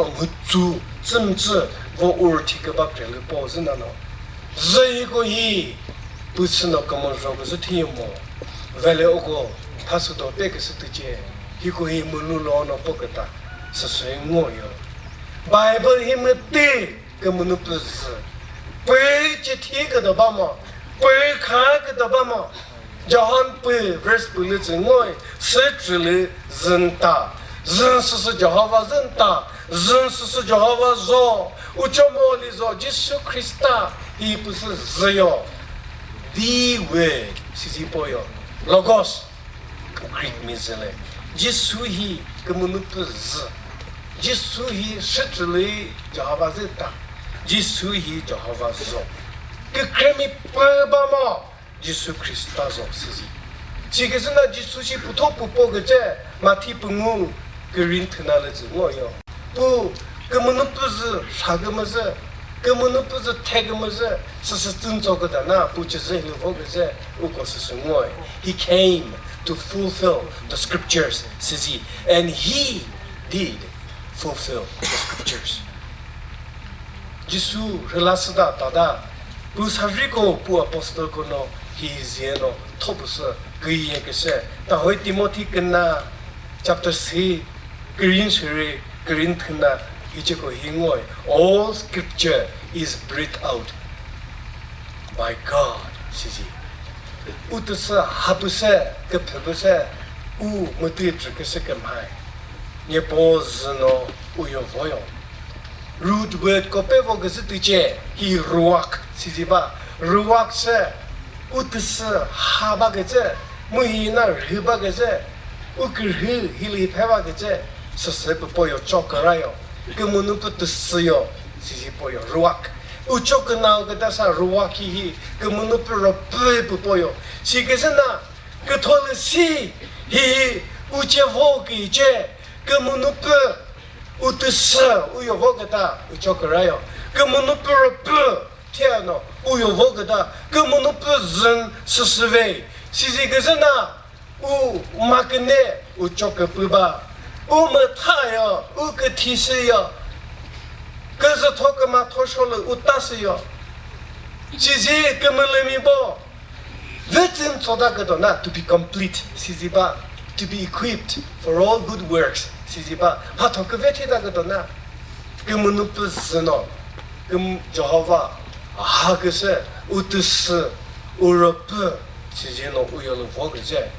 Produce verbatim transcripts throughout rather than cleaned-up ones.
mütsu, tsümtsü, vo urthi küba krelü po zü nano. Zü hiko hi, pütsü no kümüzho küzü thi mo. Vele oko, thasü do pe küsü tüche, hiko hi mülu lo no po küta, süsü ngo yo. Bible hi mütü, kümünu püzü. Pü chithi küdo ba mo, pü kha küdo ba mo. Johan pü verse pü lü tsü ngoi, sü tsü lü zün ta. Zün süsü Jehovah zün ta. Zün süsü Jehovah zo. Ucho mo li zo, Jisu Khrista hi pü sü zü yo. The Word, sisi po yo. Logos, Greek mi zü le. Jisu hi kümünu pü zü. Jisu hi sü tsü lü Jehovah zü ta. Jisu hi Jehovah zo. Kükre mi pü ba mo. Jisu Khrista zo süzi. Chikizü na Jisu shi putho pupo küche, Mathi püngu kürin thüna lü zü ngo yo. Pu kümünu püzü, sa kümüzü, kümünu püzü, the kümüzü, süsü tsün tso küta na, pu chizü hilü vo küzü, uko süsü ngo. He came to fulfill the scriptures, süzi. And he did fulfill the scriptures. Jisu rhüla süta tada, pu sariko pu apostle kono hi zie no thopusü küye küse. Ta hoi Timothy küna chapter three, kürin süri, kürin thüna, hicheko hi ngoi. All scripture is breathed out by God, sisi. Utüsü hapüse, küphüpüse, u mütü tsü küse kümhai. Nyepo zü no uyo voyo. Root word ko pe vo küzü tüche, hi ruach, sisi ba. Ruach se, utüsü ha ba küzü, mu hi na rhü ba küzü, u kürhü hi lü phe ba küzü, süsü pü po yo cho kürayo. Kümünu pü tüsü yo, sisi po yo. Ruach. Ucho künao küta sa ruach hi hi, kümünu pü ropü pü po yo. Si küzü na, kütho lü si, hi hi, uche vo küche, kümünu pü, utüsü, uyo vo küta, ucho kürayo. Kümünu pü ropü, thiano, uyo vo küta, kümünu pü zün süsü ve. Sisi küzü na, u ma küne, ucho küpü ba. U mütha yo, u küthisi yo. Küzü tho küma tho sho lü u tasü yo. Sisi kümülü mi bo. Vetsün tsota küdo na, to be complete, sisi ba, to be equipped for all good works, sisi ba, mhatho küve thita küdo na, kümünu pü zü no, küm Jehovah, ha küse, utüsü, urüpü, sisi no uyolu vo küse,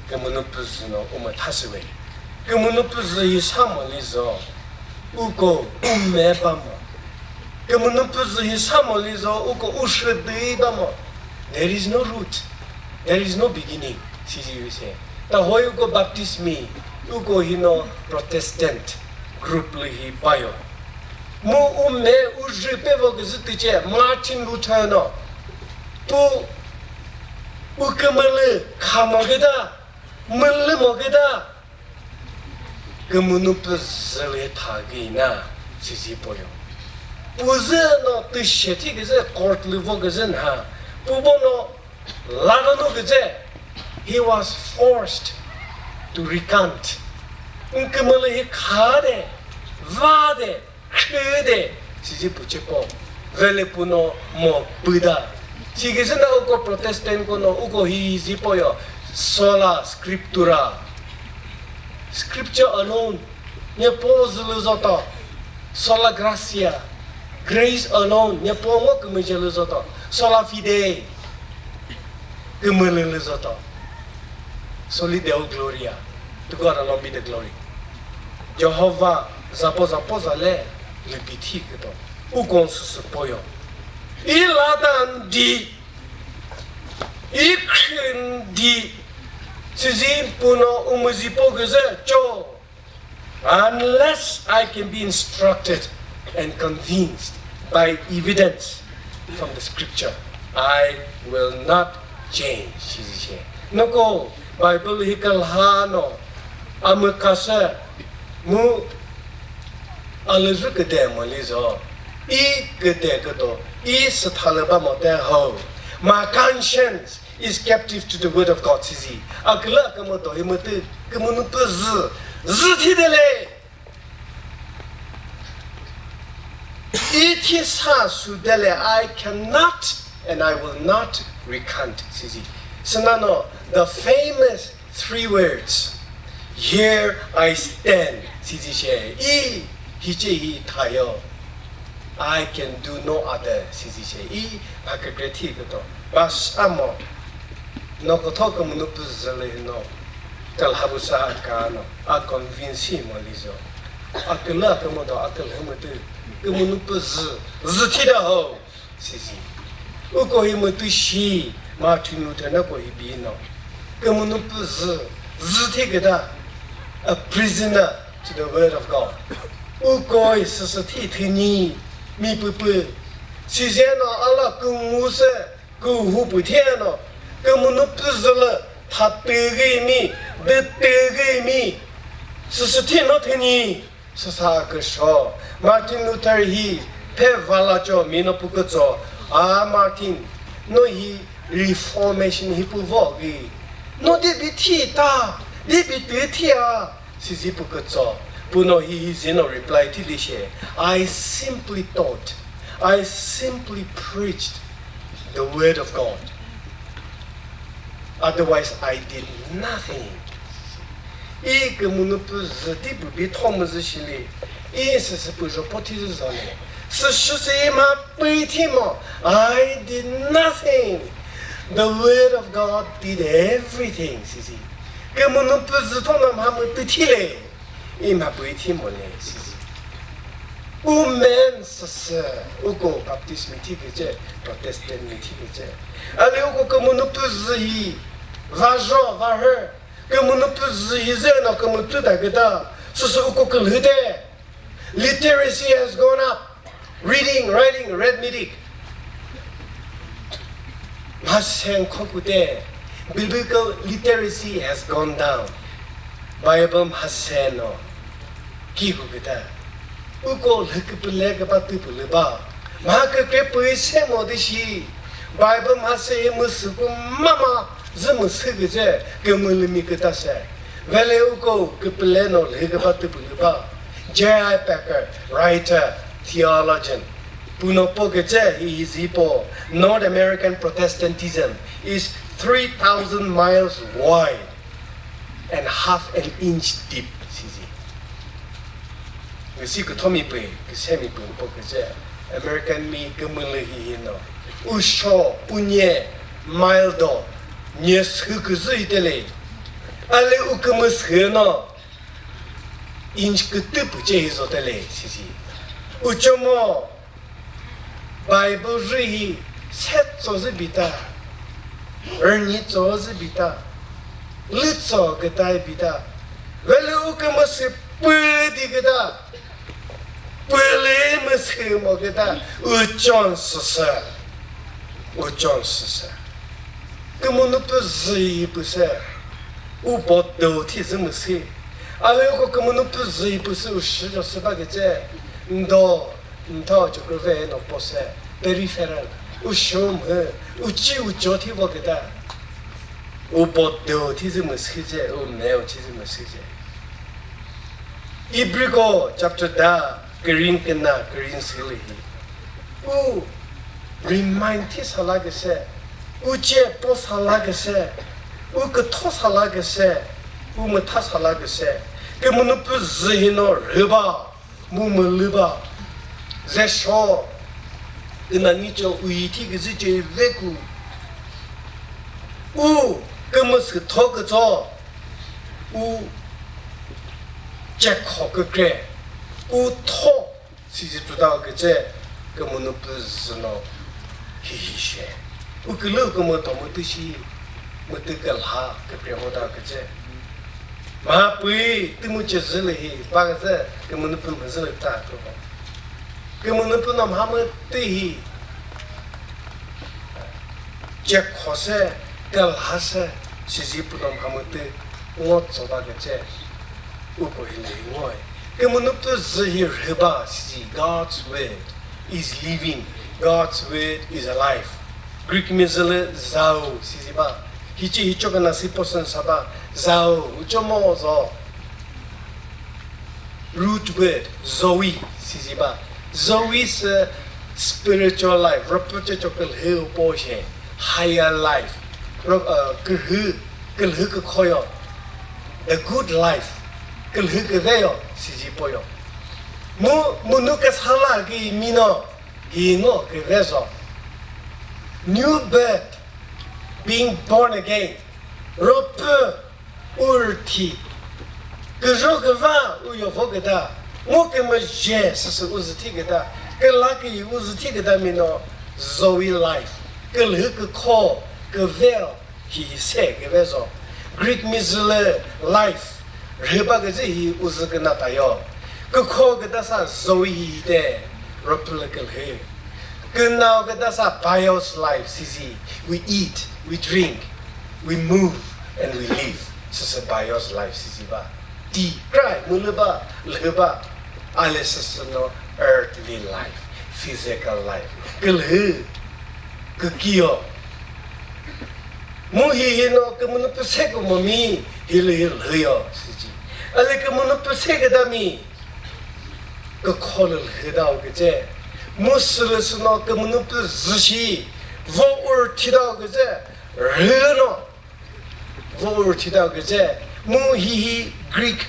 kümünu pü zü no, umüthasü ve. Kümünu pü zü hi sa mo li zo, uko u me ba mo. Kümünu pü zü hi sa mo li zo, uko u shü dü ba mo. There is no root. There is no beginning. Sisi yu se. Ta hoi uko Baptist mi, uko hi no Protestant group lü hi ba yo. Mu u me u zü pe vo küzü tüche Martin Luther no. Pu u kümülü kha mo küta, mülü mo küta. Kümünu pü zü lü tha küna, sisi po yo. Pu zü no tüshe thi küzü court lü vo küzü nha. Pu bo no la no küzü. He was forced to recant. N kümülü hi kha de, va de, khü de, sisi pu che po. Vele pu no mo pü da. Si küzü na uko Protestant ko no uko hi zi po yo. Sola scriptura. Scripture alone. Nyepo zü lü zoto. Sola gratia. Grace alone. Nyepo ngo kümüzhe lü zoto. Sola fide. Kümülü lü zoto. Soli Deo gloria. To God alone be the glory. Jehovah zapo zapo zale lü bithi küto. U kon süsü po yo. I ladan di. I khün di. Sizi puno umüzi po küzü cho. Unless I can be instructed and convinced by evidence from the scripture, I will not change, sizi che. Noko Bible hi külha no, amükasü mu alüzü küde mali zo. I küde küdo, i süthalü ba mote ho. My conscience is captive to the word of God, sizi. Akülü akümüdo hi mütü kümünu pü zü, zü thidele. I thi sa sü dele, I cannot and I will not recant, sizi. Sünano, the famous three words, "Here I stand," sizi she. I hice hi thayo. "I can do no other," sizi she. I ha kükre thi küto. Ba sa mo. No kütho kümünu püzü lü hino. Kal habusa aka no. A convince mo lizo. A külü kümüdo, a külü mütü. Kümünu püzü. Zü thi da ho. Sizi. Uko hi mütü shi, Martin Luther na ko hi bi no. Kümünu püzü, zü thi küta, a prisoner to the word of God. Uko hi süsü thi thüni, mi püpü. Sizi no ala küngu se, kühu pü thi no. Kümünu püzü lü, tha tügü mi, dü tügü mi. Süsü thi no thüni. Süsa küsho, Martin Luther hi phe vala cho mi no pu kütso, "A Martin, no hi reformation hi pu vo gi. No de bi thi ta, de bi tü thi a," sizi pu kütso. Pu no hi hi zi no reply thi li she, "I simply taught, I simply preached the word of God. Otherwise, I did nothing." I kümünu püzü ti pü bi tho müzü shili, i süsü pü zho po thi zü zale. Süsü sü i ma pü thi mo, "I did nothing. The word of God did everything," sizi. Kümünu püzü tho na ma mütü thi le. I ma pü thi mo le, sizi. U men süsü, uko Baptist mi thi küce, Protestant mi thi küce. A le uko kümünu püzü hi, va zho, va hü, kümünu püzü hi zü no kümütü ta küta, süsü uko külhü te. Literacy has gone up. Reading, writing, arithmetic. Mhasen khokute, biblical literacy has gone down. Bible mhasen no ki ku küta. Uko lhüküpüle küpa tüpülü ba. Mha kükre püi se mo de shi. Bible mhase hi müsü ku mama zü müsü küce kümülümi küta se. Vele uko küpüle no lhüküpa tüpülü ba. J I Packer, writer, theologian. Pu no po küce hi hi zi po. North American Protestantism is three thousand miles wide and half an inch deep, sizi. Küsi küthomi pü, küsemi pü po küce, American mi kümülü hihi no. U sho, u nye, mile do, nye sü küzü itele. A le u kümü sü no, inch kütü pü ce hi zotele, sizi. U chomo, Bible rühi se tso zü bita, rünyi tso zü bita, lü tso kütai bita, vele u kümüsü pü di küta, pü lü müsü mo küta, u chon süsü, u chon süsü. Kümünu pü zü yi pü se, u bo do thi zü müsü. A le ko kümünu pü zü yi pü se u shü jo sü ba küce, ndo, Ntho chüküve no pose, peripheral, u shom hü, u chi u cho thi vo küta. U bo do thi zü müsü ce, u meo thi zü müsü ce. Ibriko chapter da, kürin küna, kürin sili hi. U remind thi sala küse, u che po sala küse, u kütho sala küse, u mütha sala küse. Kümünu pü zü hi no rhüba. Mu mülü ba, ze sho, künani cho uyi thi küzü ce ve ku. U kümüsü tho kütso, u cekho kükre, u tho sizi tuta küce, kümünu pü zü no hihi she. U külü kümü to mütü shi, mütü külha kükre ho ta küce. Mha püi tümü ce zü lü hi, ba küzü kümünu pü mhü zü lü ta kükre. Kümünu pü no mha mütü hi, cekho se, külha se, sizi pü no mha mütü, ngo tso ba küce. Uko hi lü ngoi. Kümünu pü zü hi rhüba sizi, God's word is living, God's word is alive. Greek mi zü lü zao sizi ba. Hici hicho küna si person sa ba. Zao, ucho mo zo. Root word, Zoe sizi ba. Zoe sü spiritual life, rüpü ce cho külhü po she, higher life, rü-, uh, külhü, külhü kükhoyo, the good life, külhü küveyo, siji poyo. Mu, munu küsala ki mino, hi ngo küvezo. New birth, being born again, rüpü, u rüthi, küzho küva u yovo küta, ngo kümüzhe süsü u züthi küta, küla ki u züthi küta mino Zoe life, külhü kükho, küveo, hi se küvezo. Greek mizülü life, rhüba küzü hi u zü küna tayo. Kükho küta sa Zoe hi te, rüpülü külhü. Künao küta sa bios life, sisi. We eat, we drink, we move, and we live. Süsü bios life, sisi ba. Ti, cry, mülüba, lüba. Ale süsü no earthly life, physical life. Külhü, kükiyo. Mu hi hi no kümünu püse kümümi, hi lü hi lhüyo, sisi. Ale kümünu püse küta mi. Kükholü lhüdao küce. Mu sülüsü no kümünu pü züshi. Vo ur thidao küce. Rhü no. Vo ur thidao küce. Mu hihi Greek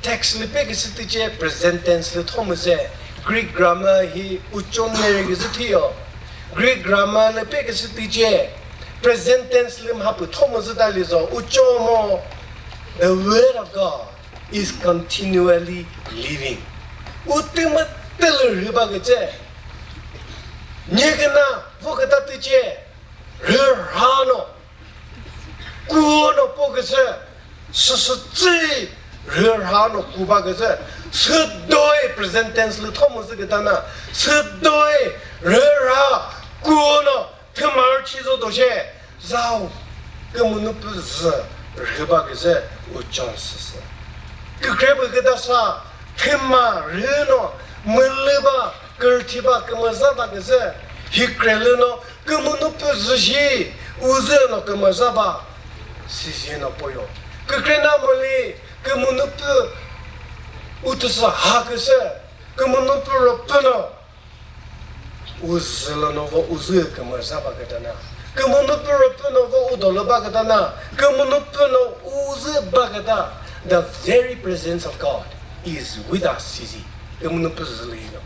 text lü pe küsü tüce present tense lü thomüze. Greek grammar hi ucho neri küzü thiyo. Greek grammar lü pe küsü tüce present tense lü mhapü thomüzü talizo. Ucho mo. The word of God is continually living. Utümü tülü rhüba küce. Nye küna vo küta tüce rhü rha no. Kuo no po küce. Süsü tsü rhü rha no kuba küce. Südoi present tense lü thomüzü kütana. Südoi rhü rha kuo no. Thüma rüchi zo do she, zao, kümünu pü zü rhüba küzü ucho süsü. Kükre bü küta sa, thüma rhü no, mülüba, kürthiba, kümüzaba küzü, hi krelü no, kümünu pü zü shi, u zü no kümüzaba, sisi no poyo. Kükre na müli, kümünu pü utüsü ha küzü, kümünu pü rüpü no, u zü lü no vo u zü kümüzaba kütana. Kümünu pü rüpü no vo u dolü ba kütana. Kümünu pü no u zü ba küta. The very presence of God is with us, sisi. Kümünu pü zü lü no.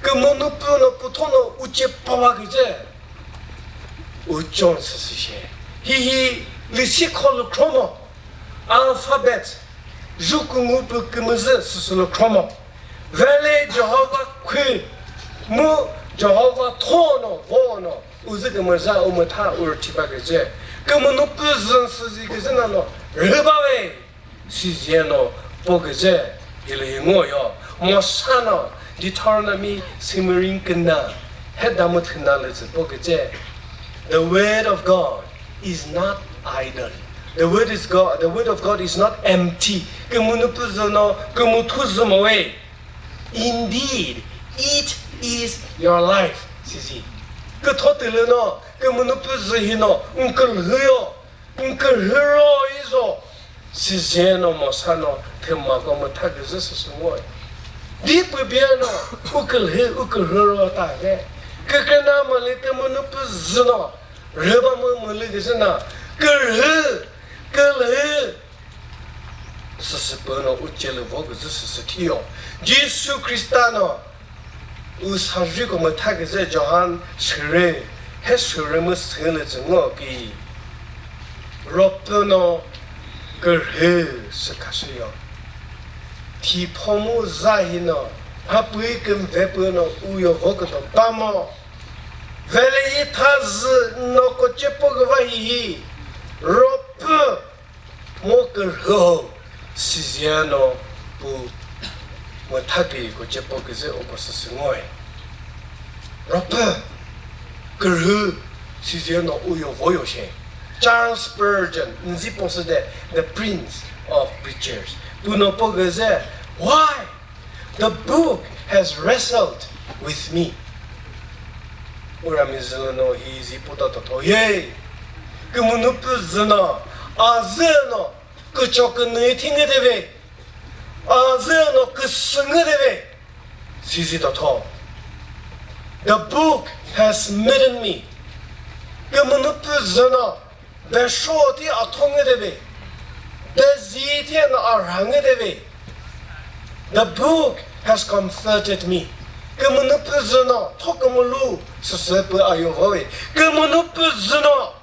Kümünu pü no pütho no uche pawa küce. Ucho süsü she. Hihi lisi kholu chromo. Alphabet, ju küngu pü kümüzü süsülü chromo. Vele Jehovah khü, mu Jehovah thono, vono, u zü kümüza, u mütha, u rüthiba küzü. Kümünu pü zün süzi küzü nano, rhüba ve, süzi no, po küzü, hilü hi ngo yo. Mosa no, Deuteronomy simirin küna, he damü thüna lü zü po küzü. The word of God is not idle. The word is God, the word of God is not empty. Kümünu pü zü no, kümüthu zü mo we. Indeed, it is your life. Sisi. Kütho tülü no, kümünu pü zü hi no, nkülhü yo, nkülhü ro izo. Sisi no Mosa no, thüma ko mütha küzü süsü ngo. Di pü bia no, u külhü, u külhü ro ta ve. Kükre na mali kümünu pü zü no, rhüba mü mülü küzü na, külhü, külhü. Süsü pü no uche lü vo küzü süsü thiyo. Jisu Khrista no, u sazhiko mütha küzü Johan shürü, he shürü mü sülü zü ngo ki. Ropü no kürhü sü khashüyo. Thipho mu za hi no, ha pü kümve pü no u yo vo küdo bamo. Vele yi tha zü no ko chepo küva hihi. Ropü mo kürhü ho, süzia no pu mütha kü ko chepo küzü o ko süsü ngoyi. Ropü kürhü süzia no u yo vo yo she. Charles Spurgeon, nzi po sü de, the prince of preachers. Pu no po küzü, why? The book has wrestled with me. Ura mi zü lü no hi zi pu ta to to ye. Kümünu pü zü no, a zü no, kücho künü thi ngü de ve. A zü no, küsü ngü de ve. Sizi to tho. The book has smitten me. Kümünu pü zü no, be sho thi a thonge de be. Be zi thi no a range de be. The book has comforted me. Kümünu pü zü no, tho kümülu, süsü pü ayo vo we. Kümünu pü zü no,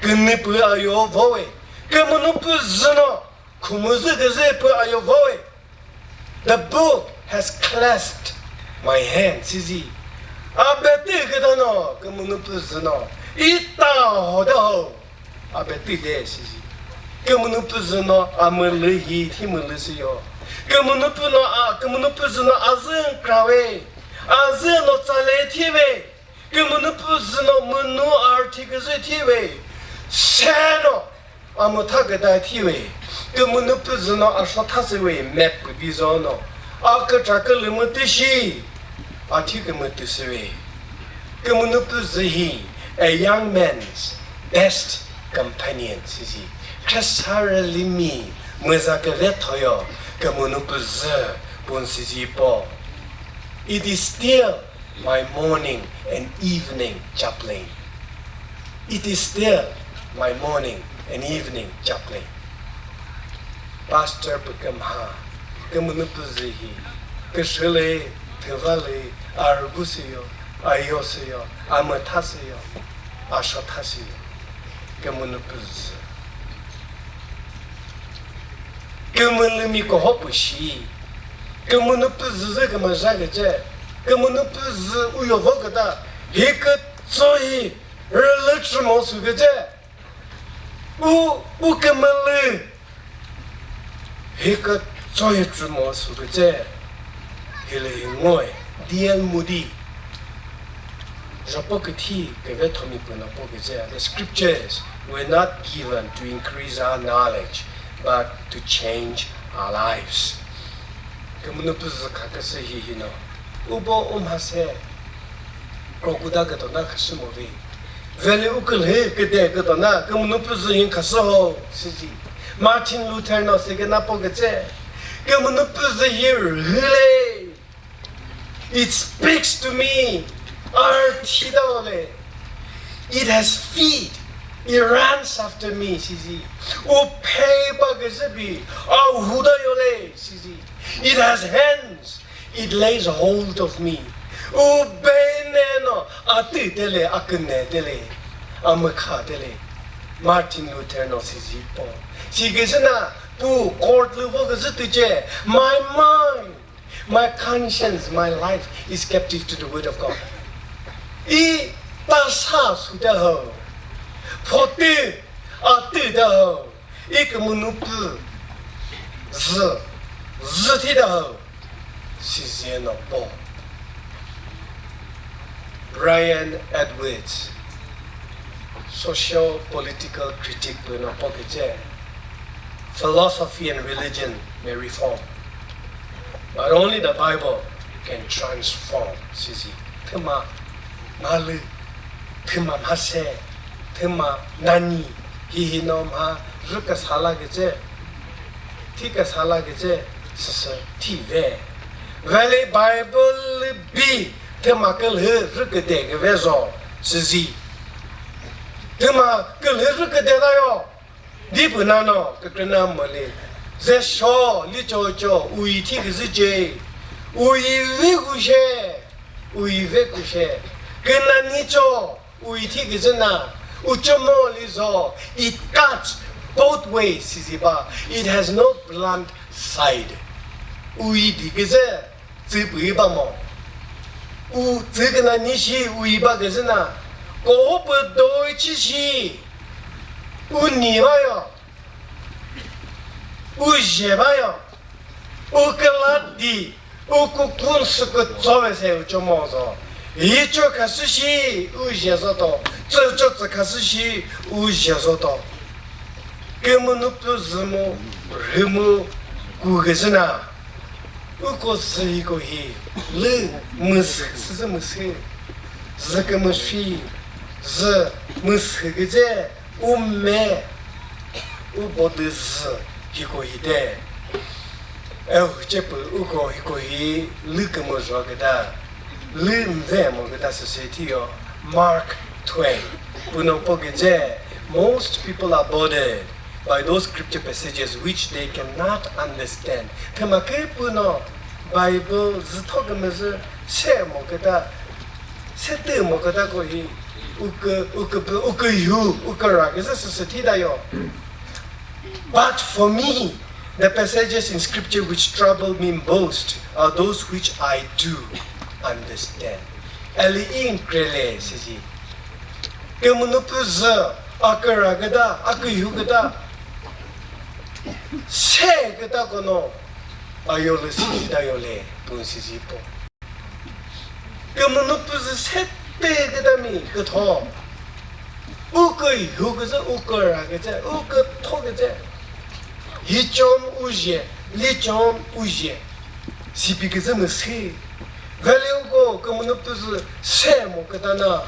künü pü ayo vo we. Kümünu pü zü no, khumüzü küzü pü ayo vo we. The book has clasped my hand, sizi. A be tü küta no, kümünu pü zü no. Ita ho da ho. A be tü de, sizi. Kümünu pü zü no, a mülü hi, thi mülü sü yo. Kümünu pü no, a, kümünu pü zü no, a zü nkra we. A zü no tsale thi we. Kümünu pü zü no münu arthi küzü thi we. Se no, a mütha küta thi we. Kümünu pü zü no a sho tha sü we, map kübi zo no. A kütra külü mütü shi. A thi kümütü sü we. Kümünu pü zü hi, a young man's best companion, sizi. Khresareli mi, müza küve thoyo, kümünu pü zü, pun sizi po. It is still my morning and evening chaplain. It is still my morning and evening chaplain. Pastor pü kümha, kümünu pü zü hi, küshü le, thüva le, a rügu sü yo, a yo sü yo, a mütha sü yo, a shotha sü yo, kümünu pü zü. Kümülü mi koho pü shi. Kümünu pü zü zü kümüzha küce. Kümünu pü zü uyo vo küta. Hi kütso hi rülü chü mo sü küce. U, u kümülü. Hi kütso hi chü mo sü küce. Hilü hi ngoi, D L Moody. Zho po küthi küve thomi pü no po küzü, the scriptures were not given to increase our knowledge, but to change our lives. Kümünu pü zü kha küsü hi hi no. U bo u mhase, krokuda kütona khasü mo vi. Veli u külhü küde kütona, kümünu pü zü hi khasü ho, sizi. Martin Luther no sü küna po küce. Kümünu pü zü hi rhüle. It speaks to me. Arthi da ole. It has feet. It runs after me, sizi. U phe ba küzü bi. A hu da yole, sizi. It has hands. It lays hold of me. U be ne no, a tü tele, a küne tele, a mükha tele. Martin Luther no sizi po. Si küzü na, pu court lü vo küzü tüce. My mind, my conscience, my life is captive to the word of God. I ta sa su de ho. Pho tü, a tü de ho. I kümünu pü zü, zü thi de ho. Sizi no po. Brian Edwards, socio-political critic pü no po küce, philosophy and religion may reform, but only the Bible can transform, sizi. Thüma mhalü, thüma mhase, thüma nani, hihi no mha rü küsa la küce, thi küsa la küce, süsü thi ve. Veli Bible lü bi thüma külhü rü küde küve zo, sizi. Thüma külhü rü küde ta yo. Di pü na no, kükrenamoli. Ze sho, li cho cho, u yi thi küzü ce. U yi ve ku she. U yi ve ku she. Künani cho, u yi thi küzü na. U cho mo li zo. It cuts both ways, sizi ba. It has no blunt side. U yi di küzü. Tsü pü yi ba mo. U tsü künani shi u yi ba küzü na. Ko pü do yi chi shi. U ni ba yo. U zhe ba yo. U küla di. U kükun sü kütso ve se u cho mo zo. Yi cho khasü shi u zhe zo to. Tsü cho tsü khasü shi u zhe zo to. Kümünu pü zü mu, rhü mu, ku küzü na. Uko zü hiko hi, lü müsü, süzü müsü, zü kümüsü, zü müsü küzü, u me, u bodü zü hiko hi de. Ehu che pü uko hiko hi lü kümüzho küta, lü mve mo küta süsü thiyo. Mark Twain. Pü no po küzhe, most people are bothered by those scripture passages which they cannot understand. Thüma kü pü no Bible zütho kümüzü se mo küta, se tü mo küta ko hi, ukü, ukü, ukü yu, ukü ra küzhe süsü thi da yo. But for me, the passages in scripture which trouble me most are those which I do understand. Eli in krele sisi. Kümünu püzü, aküra küta, aküyu küta, se küta kono, ayole sisi da yole, pun sisi po. Kümünu püzü se te küta mi kütho. Ukü yu küzü, ukü ra küzü, ukü tho küzü. Hichon uje, lichon uje. Sipi küzü müsü. Veli uko kümünu püzü se mo küta na.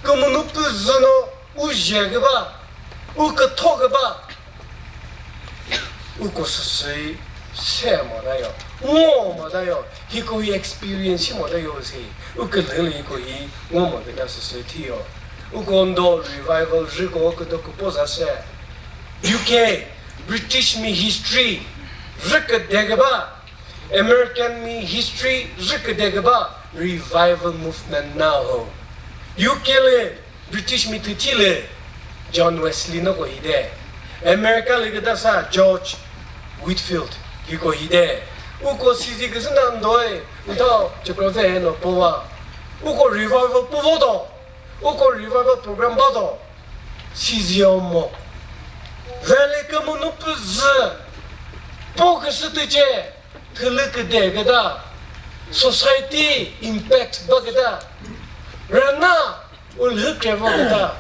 Kümünu püzü no uje küba, ukü tho küba. Uko süsü se mo da yo, ngo mo da yo, hiko hi experience mo da yo si, uko lele hiko hi ngo mo küta süsü thiyo. Uko ndo revival riko küdo küpo za se. U K, British mi history rüküde küba, American mi history rüküde küba revival movement now ho. U K le British mi thüthi le John Wesley no ko hide. America le küta sa George Whitefield hiko hide. Uko sizi küzü na ndoi, ndo chukro ve no powa. Uko revival povo do. Uko revival program ba do. Sizi omo. Veli kümünu püzü po küsü tüche. Thülü küde küta, society impact ba küta, rüna ulhü kre ba küta,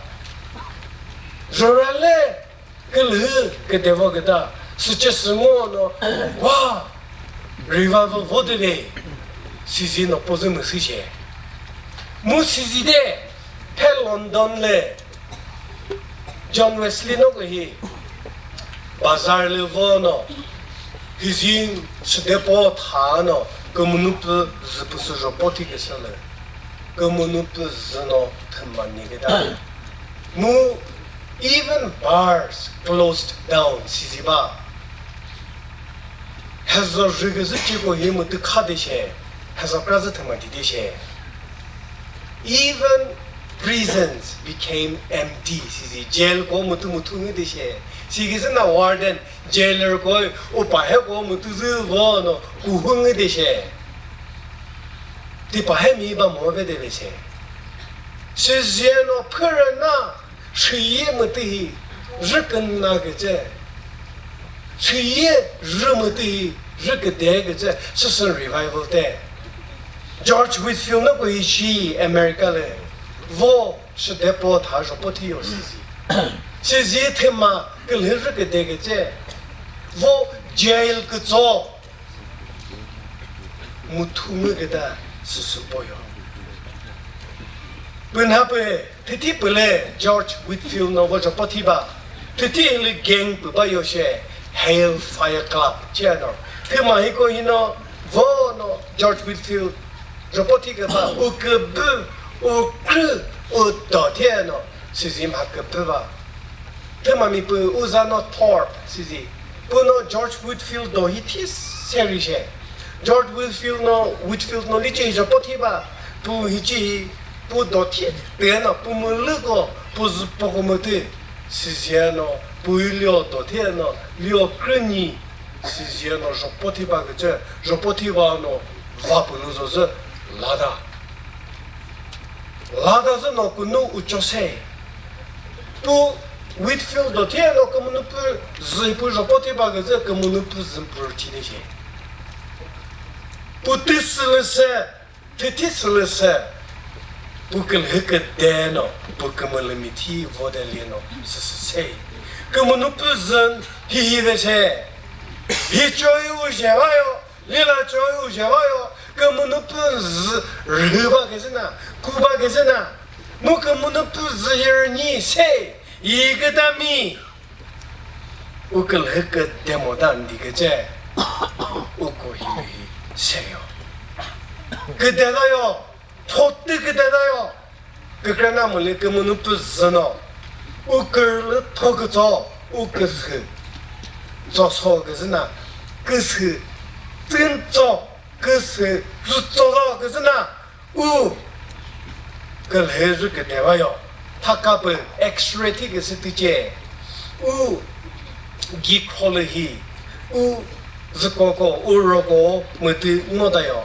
rorale külhü küde ba küta, süche süngo no, wa, revival vo de ve, sizi no pozü müsü she. Mu sizi de, phe London le, John Wesley no ko hi bazar lü vo no, hizin süde po tha no, kümünu pü zü pü sü zho po thi küsü lü, kümünu pü zü no thüma ni küta. Mu even bars closed down sizi ba. Hezo rhü küzü chiko hi mütü kha de she, hezo kra zü thüma di de she. Even prisons became empty. Sizi jail ko mütü müthu ngi de she. Si küzü na warden, jailer ko upa he ko mütü zü vo no kuhu ngi de she. Ti pa he mi ba mo ve de ve she. Sizi no phürü na Chüye mütü hi rüküna küzü, chüye rü mütü hi rüküde küzü, süsü revival te. George Whitefield no ko ishi America le, vo süde po tha zho po thi yo sizi. Sizi thüma külhü rüküde küzü, vo jail kütso. Müthu ngü küta süsü poyo. Pünha pü, thüthi püle George Whitefield no vo zho po thi ba. Thüthi hilü gang pü ba yo she, Hell Fire Club che no. Thüma hiko hino, vo no George Whitefield zho po thi küba, u kübü, u krü, u do the no, sizi mha kübü ba. Thüma mi pü uza no Thorpe sizi. Pü no George Whitefield do hi thi seri she. George Whitefield no, Whitefield no lice hi zho po thi ba. Pü hici hi, pü do thi te no, pü mülü ko, pü zü po ko mütü. Sizi no, pü lio do the no, lio krünyi. Sizi no, zho po thi ba küzü, zho po thi ba no, va pü lü zo zü, lada. Lada zü no künu ucho se. Pu Whitefield do the no kümünu pü zü pü zho po thi ba küzü kümünu pü zü pü thi de she. Pu ti sülü se, ti thi sülü se. Pu külhü küde no, pu kümülü mi thi vo de li no, sü sü se. Kümünu pü zü hi hi de she. Hi choi u she va yo. Lila choi u she va yo, kümünu pü zü rhü ba küzü na, ku ba küzü na, mu kümünu pü zü yirü nyi se, yi küta mi. U külhü küde mo ta ndi küzü. Uko hilü hi seyo. Küdela yo. Thotü küdela yo. Kükrenamoli kümünu pü zü no. U kürlü tho kütso. U küsü. Tso so küzü na. Küsü. Tsün tso. Küsü. Tsü tso so küzü na. U külhüzü küteva yo. Thaka pü X-ray thi küsü tüche. U gikholü hi. U zükoko, u roko mütü ngo da yo.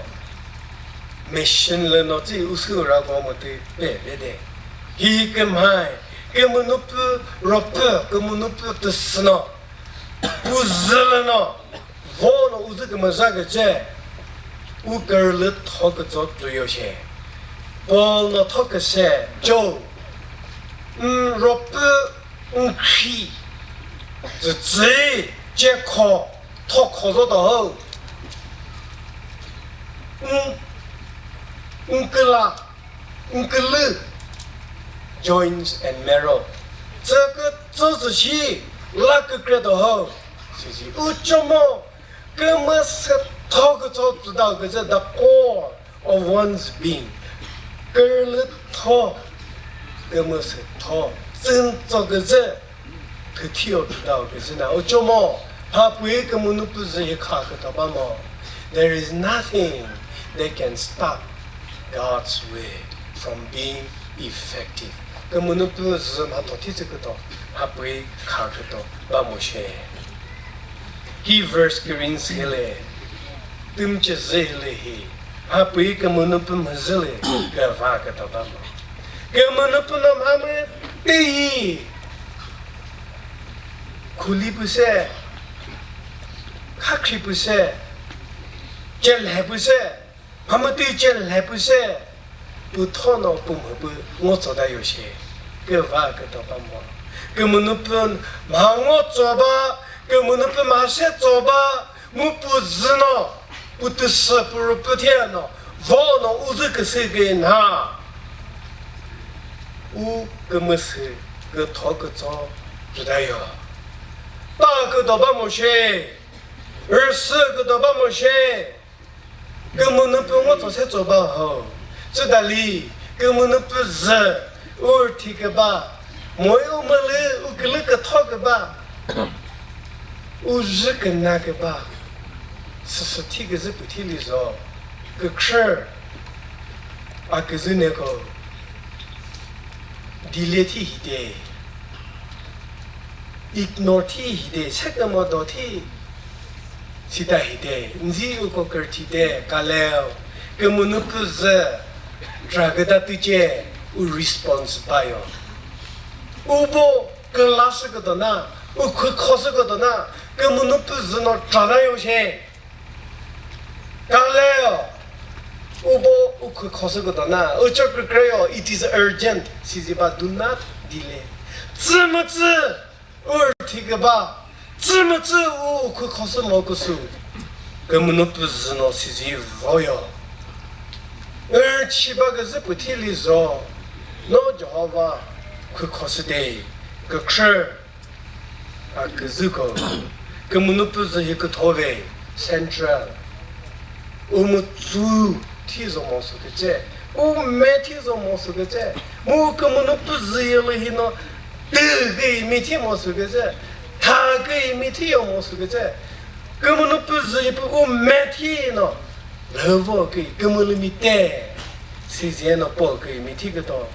Machine lü no tsi u sü rako mütü pe pe de. Hi kümhai, kümünu pü ropü, kümünu pü tüsü no. Pu zü lü no. Vo no u zü kümüza küche, u kürlü tho kütso tsuyo she. Paul no tho küse, jo, n ropü, n khi, zü zü, che kho, tho kho zo do ho. N, n küla, n külü, joints and marrow. Tsü kütso zü shi, la kükre do ho. Sisi, u chomo, kümüsü tho kütso tsüta küzü, the core of one's being. Kürlü tho, kümüsü tho, tsün tso küzü, thüthio tsüta küzü na, u chomo, hapui kümünu pü zü hi kha küto ba mo. There is nothing that can stop God's way from being effective. Kümünu pü zü mhatho thi tsü küto, hapui kha küto ba mo she. Hi verse kürüngsi le, tümche zü hile hi, hapui kümünu pü mhüzü le, küva küto ba mo. Kümünu pü no mha mütü yi, khuli pü se, khakhri pü se, chelhe pü se, mha mütü chelhe pü se, pü tho no pü mhü pü ngo tso da yo she. Küva küto ba mo. Kümünu pü mha ngo tso ba, kümünu pü mha se tso ba, mu pü zü no, pü tüsü pü rü pü thie no, vo no u zü küsü kü na. U kümüsü kütho kütso tsüta yo. Ta küto ba mo she. Rüsü küto ba mo she. Kümünu pü ngo tso se tso ba ho. Tsütali, kümünu pü zü, u thi küba, moi u mülü, u külü kütho küba, u zü küna küba, süsü thi küzü pü thi lizo, kükhrü, a küzü neko, dile thi hide. Ignore thi hide, sekümo do thi, sita hide, nzi uko kürthi de, kaleo, kümünu pü zü, tra küta tüche, u response bayo. U bo küla sü küdo na, u khü kho sü küdo na, kümünu pü zü no tra da yo she. Kaleo, u bo u khü kho sü küdo na, u cho kükre yo, it is urgent, sizi ba, do not delay. Tsü mütsü, u thi küba, tsü mütsü, u khü kho sü mo küsü. Kümünu pü zü no sizi voyo. U thi ba küzü pü thi lizo, no Jehovah khü kho sü de, kükhrü. A küzüko, kümünu pü zü hi kütho ve, central. U mütsu thi zo mo sü küche, u me thi zo mo sü küche, mu kümünu pü zü yelü hi no, tü kü mi thi mo sü küche, tha kü mi thi yo mo sü küche, kümünu pü zü hi pü u me thi no, lhüvo kü kümülü mi te, sizi no po kü mi thi küto.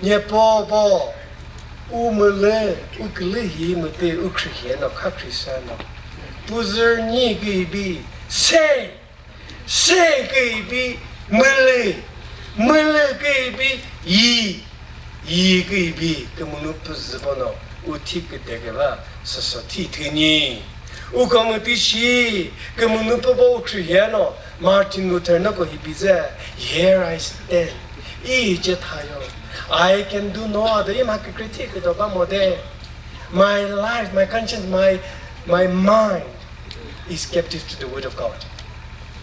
Nyepo po, u mülü, u külü hi mütü, u khrühi no kha khrisa no. Pü zü nyi kü ibi, se, se kü ibi, mülü, mülü kü ibi, yi, yi kü ibi, kümünu pü zü po no, u thi küde küba, süsü thi thünyi. U kümütü shi, kümünu pü bo u khrühi no, Martin Luther no ko hi bizü, "Here I stand." I ce thayo. I can do no other. I mha kükre thi küdo ba mo de. My life, my conscience, my, my mind is captive to the word of God.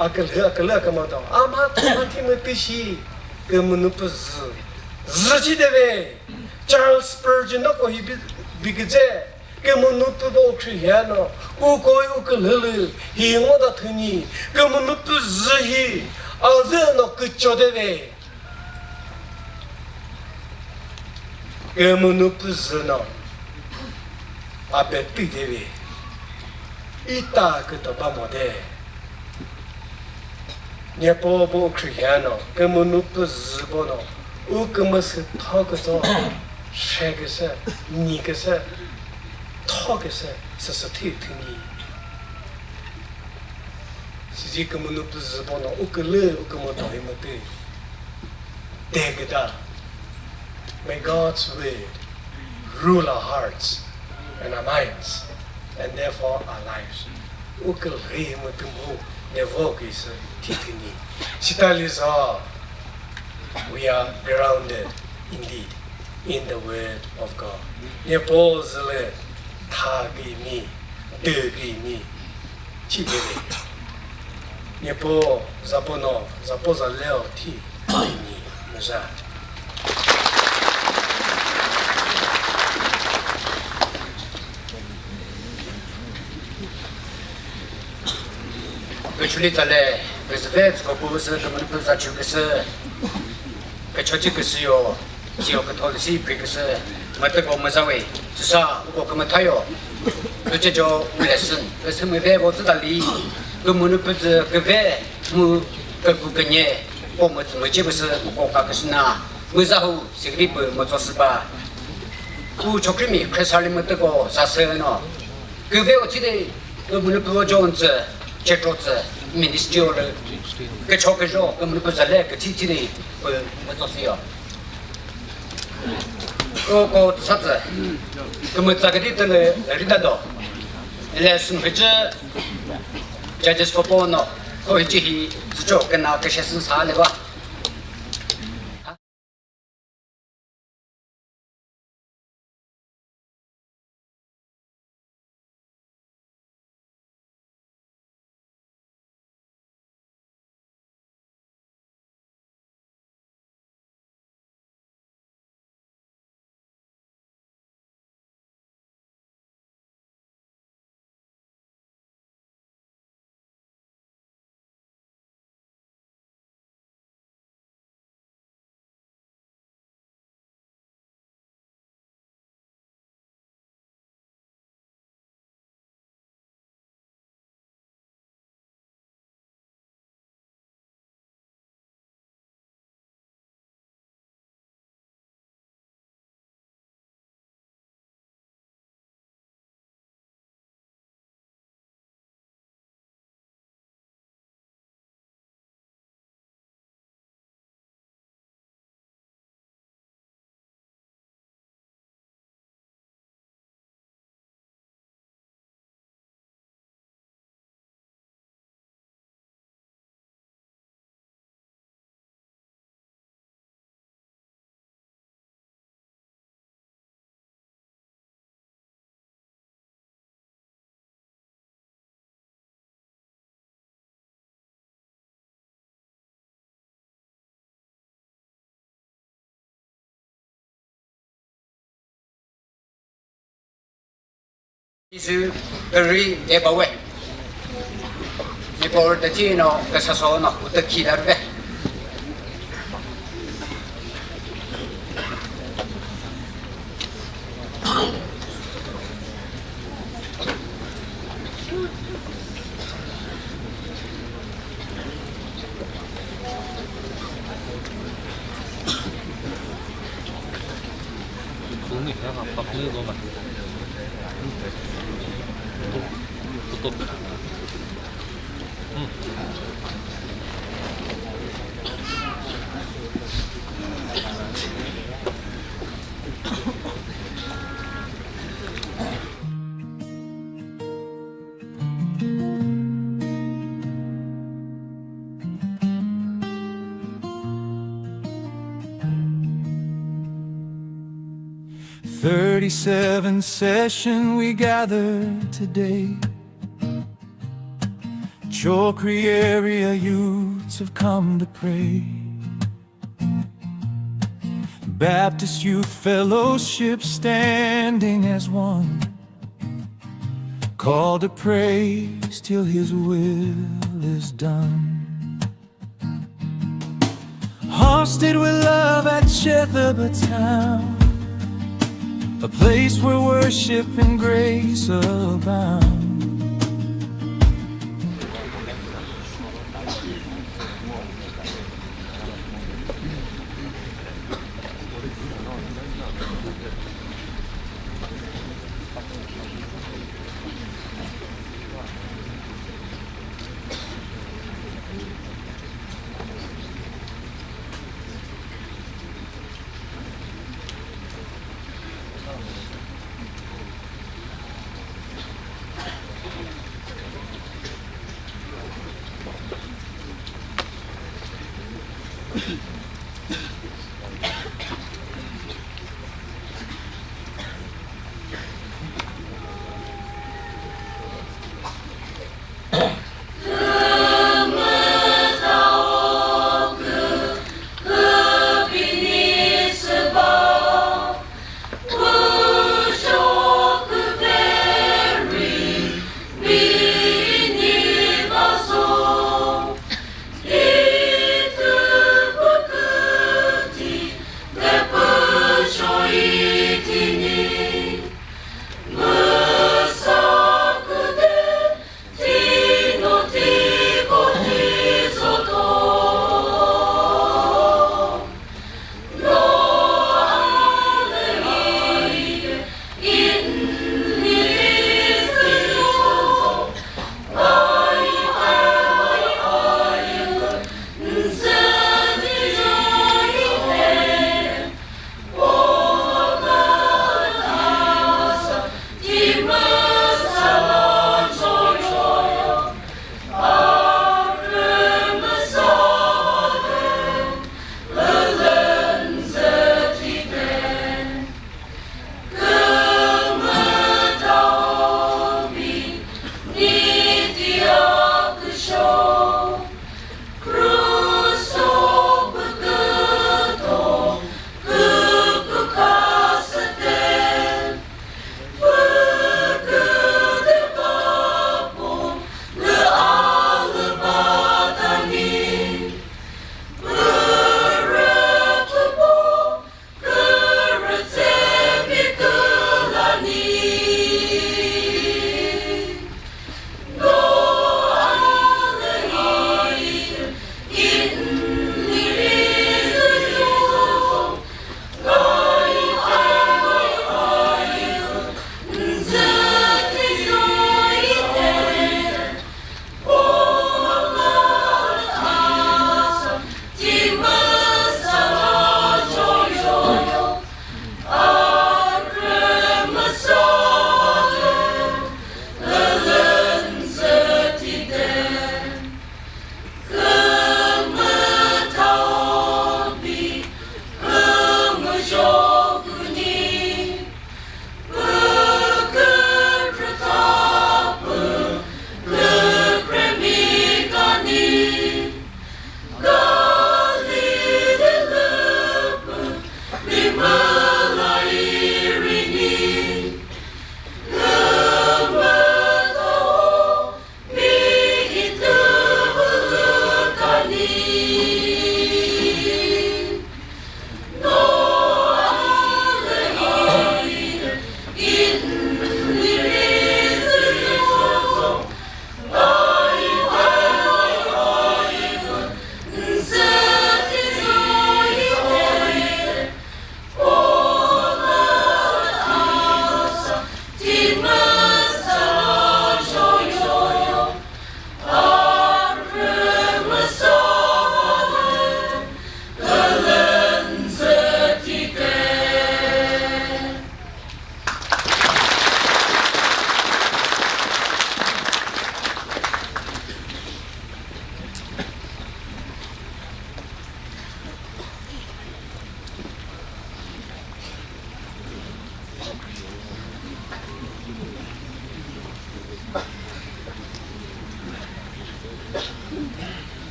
Akülü, akülü, aküma do. Ama, ama thi mütü shi, kümünu pü zü. Zü chi de ve. Charles Spurgeon no ko hi bi, bi küze. Kümünu pü bo khri hia no, u koi u külülü, hi ngo da thüni, kümünu pü zü hi, a zü no kücho de ve. Kümünu pü zü no, a be tü de ve. Ita küto ba mo de. Nyepo bo khri hia no, kümünu pü zü bo no, u kümüsü tho küso, she küsü, ni küsü, tho küsü, süsü thi thüni. Sizi kümünu pü zü bo no, u külü, u kümüto hi mütü. Degüda. May God's word rule our hearts and our minds, and therefore our lives. U külü hi mütü mu, devo küsü thi thüni. Sitaliza, we are grounded indeed in the word of God. Nyepo züle tha gimi, dü gimi, chibiri. Nyepo zapo no, zapo zaleo thi, ni müza. Küchuli tsale, küzüve tsüko puvüsü kümünu püza chuküsü, küchochi küsü yo. Sio kütho lü si phi küsü mütüko müza we, süsa uko kümüthayo. Lücejo u lesson, küsü müve vo tsüta li, kümünu püzü küve mu küku künye, po mütsü müce püsü uko ka küsü na, müza hu sikri pü mütso süba. Ku chokrimi khresali mütüko sasü no. Küve uthi de, kümünu püvo John tsü, Chetro tsü, ministry o lü, kücho küjo, kümünu pü zale, küthi thi de, pü mütso si yo. Ko, ko, sa tsü, kümütsa küthi tülü, rida do. Lesson hücü, judges ko po no, ko hücü hi, zücho, küna, küshe sün sa le ba. Isu ri e bawe. Ni por de chino, ke sa so no, uta ki dar ve. Thirty-seven session we gather today. Chokri area youths have come to pray. Baptist Youth Fellowship standing as one. Called to praise till his will is done. Hosted with love at Shepherd's Town, a place where worship and grace abound.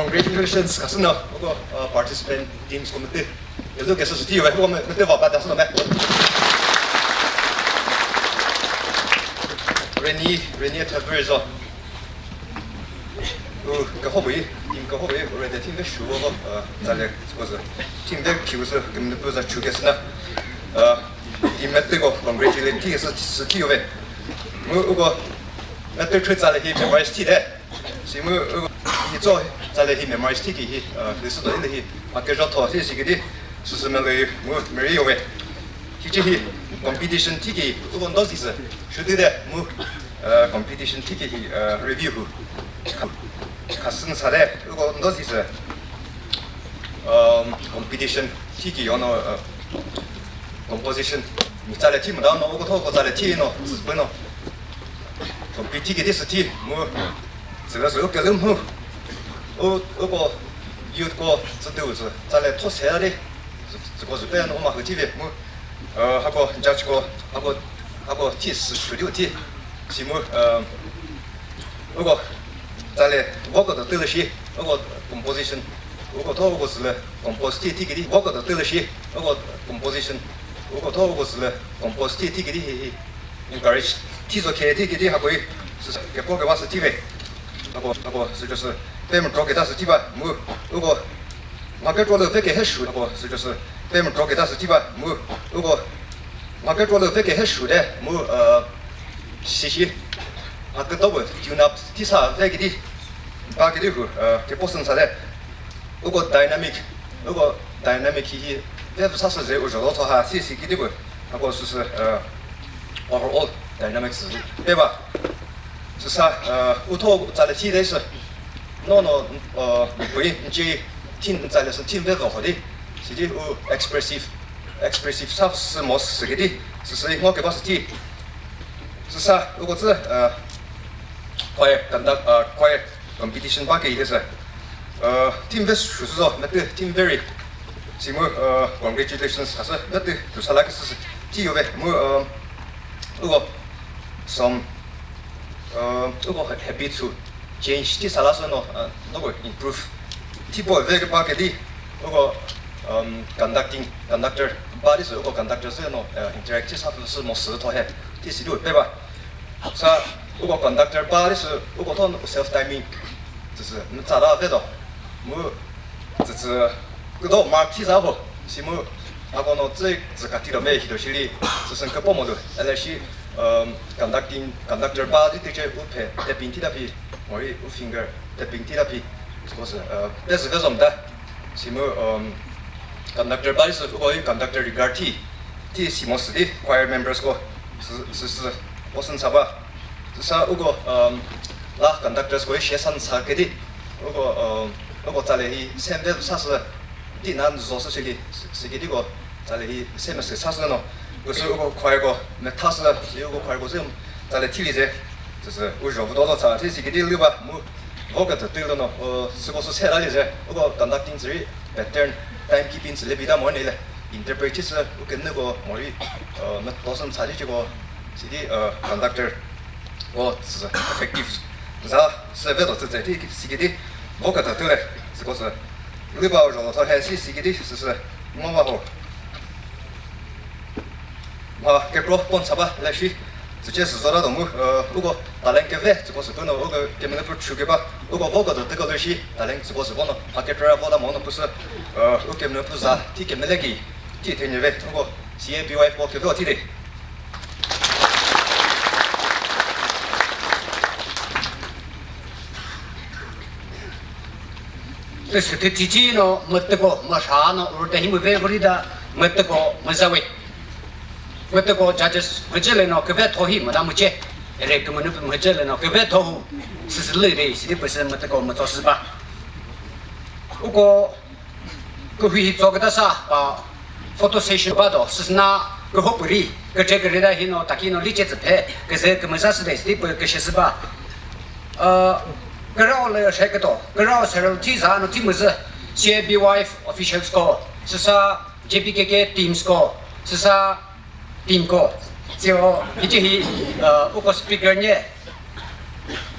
Congratulations, kasü no, uko, uh, participant teams committee. Yelu kesa süti yo, uko me, me te va pa ta sü no me. Reni, Reni Thaver zo. U, ka ho bui, team ka ho bui, re de team de shu wo, uh, za le, ko za. Team de ki wo sü, kim de za chu kesa na. Uh, team me te ko, congratulate ti sü, süti yo ve. Mu, uko, me te chu za le hi, memorize ti de. Si mu, uh, hi cho, za le hi memorize thi ki hi, uh, li sü do hi, ma ke jo tho si si ki di, sü sü me le mu, me ri yo we. Hi chi hi, competition thi ki, u bon do si sü, shu di de, mu, uh, competition thi ki hi, uh, review hu. Ka sün sa de, u bon do si sü, um, competition thi ki yo no, uh, composition, mi za le thi mu da no, u ko tho ko za le thi no, sü bu no. Compete thi ki di sü thi, mu, Tsüka sü ukelü mhu. U, uko youth ko tsütü utsü. Tsale those ya de. Tsüko sü pe no ma hüthi ve mu. Uh, hako judge ko, hako, hako thi sü shu di uthi. Si mu, uh, uko tsale vocal to tülü shi. Uko composition. Uko tho uko sü le compose thi thi ki di vocal to tülü shi. Uko composition. Uko tho uko sü le compose thi thi ki di hi hi. Encourage thi zo khe thi ki di hako yi. Sü ke po ke ba sü thi ve. Hako, hako, sü cho sü. Pe mu tro ke ta sü thi ba, mu, uko. Ma ke tro le ve ke he shu, hako, sü cho sü. Pe mu tro ke ta sü thi ba, mu, uko. Ma ke tro le ve ke he shu de, mu, uh, shi shi. Ha ke do bu, tune up, thi sa, ve ki di. Ba ki di hu, uh, ke po sün sa de. Uko dynamic, uko dynamic hi hi, ve sa sü ze u zho lo tho ha, si si ki di bu. Hako sü sü, uh, overall dynamics pe ba. Süsa, uh, utho tsale thi de sü. No, no, uh, pui nchi thin tsale sü thin ve vo di. Si di u expressive, expressive sa sü mo sü ki di. Süsü ngo ke ba sü thi. Süsa, uko tsü, uh, choir conduct, uh, choir competition ba ke hi sü. Uh, team ve shu sü zo, me tü team very. Si mu, uh, congratulations, ha sü, me tü, tu sa la ke sü sü. Thi yo ve, mu, um, uko, some, uh, uko ha-, habit to change, thi sa la sü no, uh, no ko improve. Thi po ve ke ba ke di, uko, um, conducting, conductor, ba di sü, uko conductor sü no, uh, interact thi sa sü mo sü tho he, thi si du pe ba. Sa, uko conductor ba di sü, uko thon self timing. Tsü sü, mu tsa da ve do. Mu, tsü tsü, ku do mark thi za ho. Si mu, ako no tsü, tsü ka thi do me hi do shi li. Tsü sü ke po mo do. Ele shi, um, conducting, conductor ba di ti che u phe, tapping thi da phi. Mori u finger, tapping thi da phi. Tsü ko sü, uh, te sü ve zom da. Si mu, um, conductor ba di sü, uko yi conductor regard thi. Thi si mo sü di, choir members ko. Sü, sü, sü, o sün sa ba. Sa uko, um, la conductors ko shi san sa ke di. Uko, um, uko tsale hi sem ve sa sü di nan zo sü shi li, sü ke di ko tsale hi sem sü sa sü no. Ko sü uko choir ko me tha sü, si uko choir ko sü tsale thi li ze. Sü sü u zho vu do lo sa, thi si ke di lü ba mu. Vocal to tü lo no, uh, sü ko sü se la li ze. Uko conducting tsü ri pattern, time keeping tsü le bi da mo ne le. Interpret thi sü u ke ne ko mo ri, uh, me to san sa di ko. Si di, uh, conductor o tsü effective za sü ve do tsü tsü thi si ki di vocal to tü le sü ko sü lü ba zho lo tho he si si ki di sü sü ngo va ho ma ke pro pon sa ba le shi tsü che sü zo ra do mu, uh, uko talent ke ve sü ko sü pü no uko ke me ne pü chu ke ba uko vocal to tü ko le shi talent sü ko sü ko no ma ke pro vo da mo no pü sü, uh, uko ke me ne pü za thi ke me le ki thi the ne ve uko C A B Y ko ke vo thi de. Tüsü tüthichi no mütüko müsha no urte hi müve vurida mütüko müzawe. Mütüko judges mücele no küve thohi müda müce. Ere kümünü mücele no küve thohu. Süsülü re sidi püsü mütüko mütosüba. Uko Kühui hi tsoküta sa pa photo session ba do, süsüna küho püri, küche kürida hino, taki no liche tsüphe, küzü kümüza süde, südi pü küshesü ba. Uh, kürao le sheküto, kürao several thi za no thi müzü, C A B Y officials ko, süsa J P K K teams ko, süsa team ko. Sio, hichi hi, uh, uko speaker nye.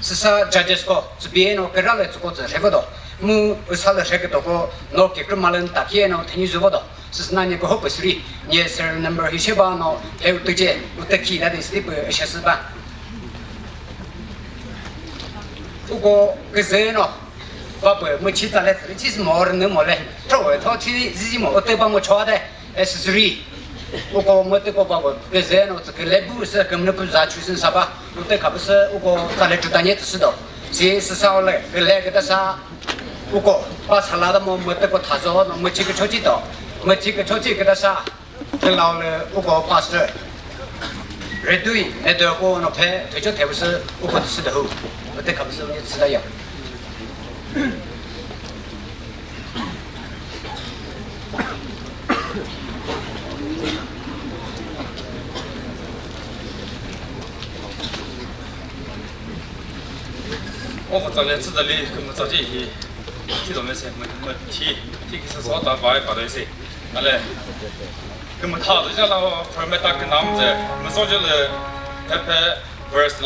Süsa judges ko, tsü B A no kera le tsüko tsü rheva do. Mu usa lü sheketoko no kekre malün takhi eno thenyi züvo do. Süsüna nye koho püsüri, nye serial number hi sheba no, he utüce, utükhi na de slipi shesüba. Uko küzeno, bapü müchi tsale tsüri chis mor nü mole. Tro tho chi zizi mo, utü ba mo choa de. Esüsüri, uko mütüko va küzeno tsü küle bu sü kümünü pü za chüsün saba, mütü khapü sü uko tsale chutanye tsü südo. Si süsa ole küle küta sa, uko pa sala da mo mütüko thazo no müchi küchochi do. Müchi küchochi küta sa, küla ole uko pastor. Redui, ne dö ko no phe, thücho thepü sü uko tsü südo hu. Mütü khapü sü ne tsü da ya. Oko tsale tsütali kümütsa thi hi, thi do mese, mü, mü thi, thi kisa so ta bai pa do isi. Ale, kümütha do jala ho, format ta künam ze, müso jale, pepe, verse